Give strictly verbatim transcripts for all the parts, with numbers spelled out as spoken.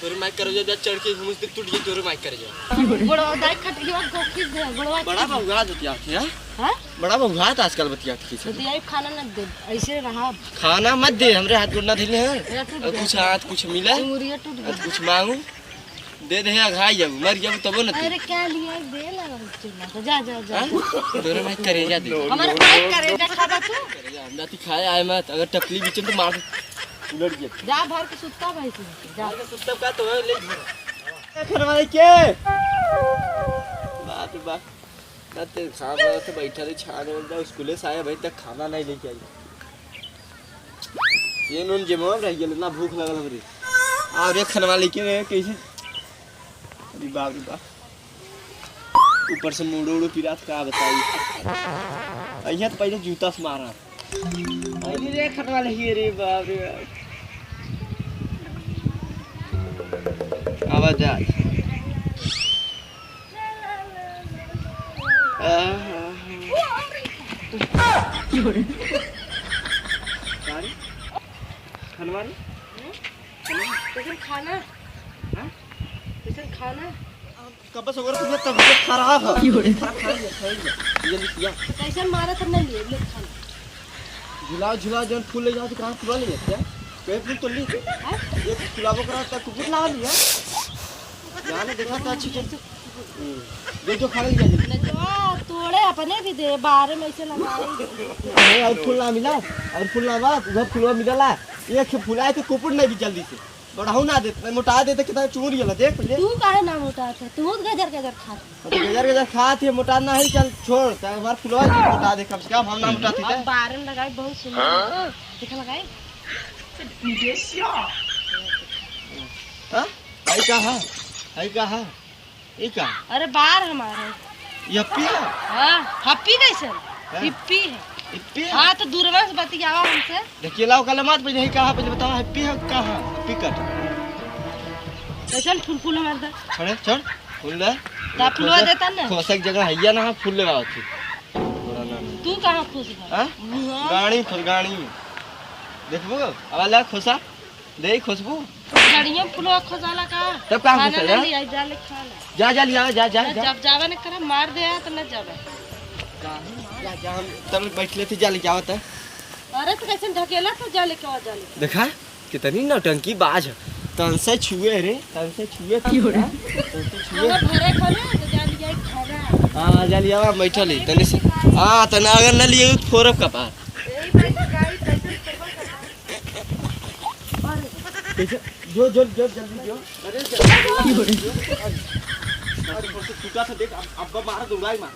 तोरे माई करेजा, जा चढ़ के घूमस देख, टूट गई तोरे माई करेजा। गोड़वा दाई खटिया को खींच दे, गोड़वा बड़ा खींच दे। बउआ बतियात है, हाँ? हाँ? बड़ा बउआ तो आजकल बतियात की से। बतियाई खाना न दे, ऐसे रहा। खाना मत दे, हमरे हाथ गोड़ ना धइले हैं। मेरा टूट और गया। कुछ हाथ कुछ मिला, मुरिया टूट और गया। कुछ मांगू, दे दे, अघाई जाबू, मर जाबू तबो न दे। अरे क्या लिया, दे ना चूल्हा को, जा, जा, जा। हाँ? तोरे माई करेजा दे। हमारे माई करेजा खाबा तू? करेजा, हम जाती खाए आए मत, अगर टपली बीच में तो मार उलट गया। जा भर के सुत्ता भाई से, जा। भर के सुत्ता का तो है, ले घर। ए, घर वाले के? बाप रे बाप। ना ते खाना से बैठा रही, छाने में जाओ, स्कूले से आए, अभी तक खाना नहीं लेके आई। ये नून जेबवा में रह गेल, इतना भूख लगल हमरे। आ रे खनवा लेके रे, कैसे? अरे बाप रे बाप। ऊपर से मूड़ो उड़ो पिरात, का बताई। अइहे तो पहले जूता से मारा। अरे रे खनवा लेके रे, बाप रे बाप। आवाज आ। आहा। का रे? खनवा रे? हम्म? खनवा? कैसन खाना? हाँ? कैसन खाना? कब से ओकर तबीयत, तबीयत खराब है। की हो रे? खराब, खराब है, खराब है। ये लिख दिया। तो कैसन मारा तब नहीं लिए, ले खाना। झुला, झुला, जौन फूल ले जाओ तो कहाँ फुलवा ले जाते हैं? कहीं फूल तो ली। हाँ? ये फुलावो करा तब कुकुर लावा लिया। जाने देखा था अच्छी चीज। हम्म। दे दो, खा ले, ले ले। ले जाओ, तोड़े अपने भी दे, बारे में ऐसे लगाई। अरे, और फूल ना मिला, और फूल ना बा, उधर फुलवा मिलला। एक फुलाए तो कुकुर नहीं भी जल्दी से। बढ़ाऊ ना देत, मोटा देत, कितना चूर गेला, देख ले। तू काहे ना मोटात है? तू गजर गजर खात। तो गजर गजर खात है, मोटा नहीं, चल छोड़, तब हमार फुलवा जी मोटा दे, कम से कम हम ना मोटा थी। अब बारन लगाई, बहुत सुंदर। हाँ? देखा लगाई? हाँ? आई का है? आई का है? ई का? अरे बार हमारे। ये हप्पी है? हाँ, हप्पी कैसे? हैं? हिप्पी है। हिप्पी है? हाँ, तो दूरवा से बतियावा हमसे। देखिए, लाओ कल मत पहले ही कहा, पहले बताओ, हिप्पी है कहाँ? हिप्पी कट। कैसन फूल फूल हमारे दा? छोड़े, छोड़, फूल दे। ता फुलवा खोसक, देता ना? खोसक जगह है या ना, फूल लेवा होती। थोड़ा ना। तू कहाँ खुश बा? हाँ? मुँह। गाड़ी खुश, गाड़ी में। देखबो, अब ला खोसा। दे खुशबू। गाड़ियों फुलवा खोसाला का? तब का खाना खोसाला? ना लिया, जा ले खा ले। जा, जा लिया, जा, जा, जा, जा। जब जावे न करे, मार दे, तो न जावे। जा, जा, हम तब बैठ लेते, जा ले, क्या होता है? अरे, तो कैसे ढकेला था, जा ले, क्या जा ले? देखा, कितनी नौटंकी बाज है। तन से छुए रे, तन से छुए। की हो रे? हाँ? तन से छुए। अगर भरे खाना, तो जा लिया खाना। हाँ, जा लिया, बैठा ले, तनी से। हाँ, तने अगर न लिए, तो फोरब का पार। यही बैठ गाड़ी, कैसे कैसे? जो, जो, जो, जल्दी जो। अरे, जल्दी जो। अरे, अरे, बस छूटा था, देख, अब, अब मारा, दौड़ाई मार।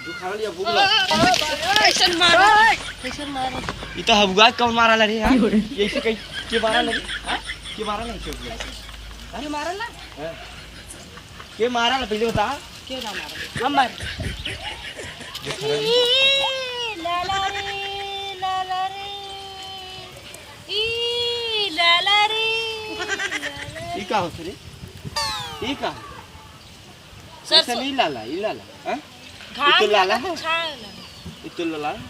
जो खाना लिया, भूख लगा। ऐसन मारो, ऐसन मारो। ई तो हबुआ कौन मारा ला रे, हाँ? ये इसे कहीं, के मारा ला रे? हाँ? के मारा ला इसे? क्यों मारा ला? हाँ। के मारा ला, पहले बता। क्यों ना मारा? हम मार। जो खाना लिया। ई, ला, ला रे, ला, ला रे। ई लाला रे, ई लाला रे। ई का होत रे? ई का? सरसों। ऐसा नहीं लाला, ई लाला, हाँ? घाम ई तो लाला लगा है। तो छान लगा। ई तो लाला है।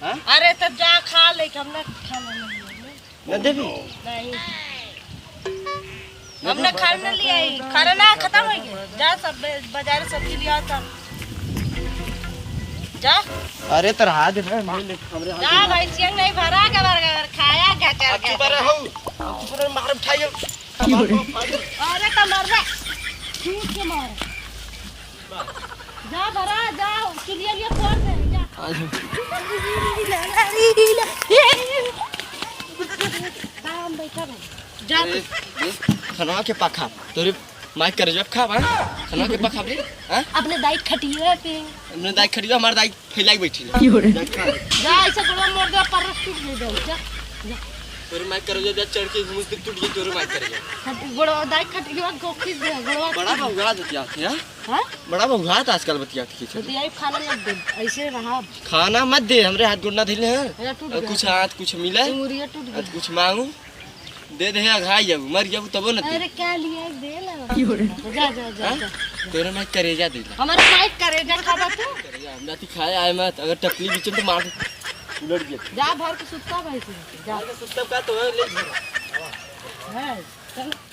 हाँ? अरे तब जा खा ले, हम ना खाना नहीं है। न देबी? नहीं। हमने खाना लिया ही, खाना ना खत्म हो गया। जा सब बे-, बाजार सब्जी लिया था। जा। अरे तो रहा दे ना, मैं ले, हमरे हाथ जा में। भाई, सिंग नहीं भरा, गबर गबर खाया, गटर अब चुप गटर। रहे हो, अब चुप रहे, मार उठाइए। अरे तो मर रहा, खींच के मार। जा भरा, जा, चुलिया लिया, फोड़ दे, जा। आ जाओ। जा, हम बैठा भाई। जा अरे, तू। ये खनवा के पाखा, तोरे माई करे जब खा बा, खनवा के पाखा रे, हाँ? अपने दाई खटिया पे। अपने दाई खटिया, हमार दाई फैलाई बैठी है। की हो रे? दाई खा। जा, ऐसे गोड़ा मोड़ दे, पर टूट गई दे, जा, जा। तोरे माई करे जब चढ़ के घूमस तो टूट गई तोरे माई करे जब। गोड़ा दाई खटिया को खींच दे, गोड़ा बड़ा खींच दे। बउआ बतियात है, हाँ? हाँ? बड़ा बउआ तो आजकल बतियात की तो छे। दिया खाना मत दे, ऐसे रहा। खाना मत दे, हमरे हाथ गोड़ ना धइले हैं। मेरा टूट और गया। कुछ हाथ कुछ मिले, मुरिया टूट और गया। कुछ मांगू। दे दे, अघाई जाबू, मर जाबू, तबो न दे। अरे, क्या लिया है? दे ना। की हो रे? जा, जा, जा, हाँ? जा। तोरे माई करेजा दे ला। हमारे माई करेजा खाबा तू? करेजा, हम जाती खाए आए मत, अगर टपली बीच में तो मार दे। उलट गया। जा, भर के सुत्ता भाई से, जा। भर के सुत्ता का तो है, ले घर। है, चल।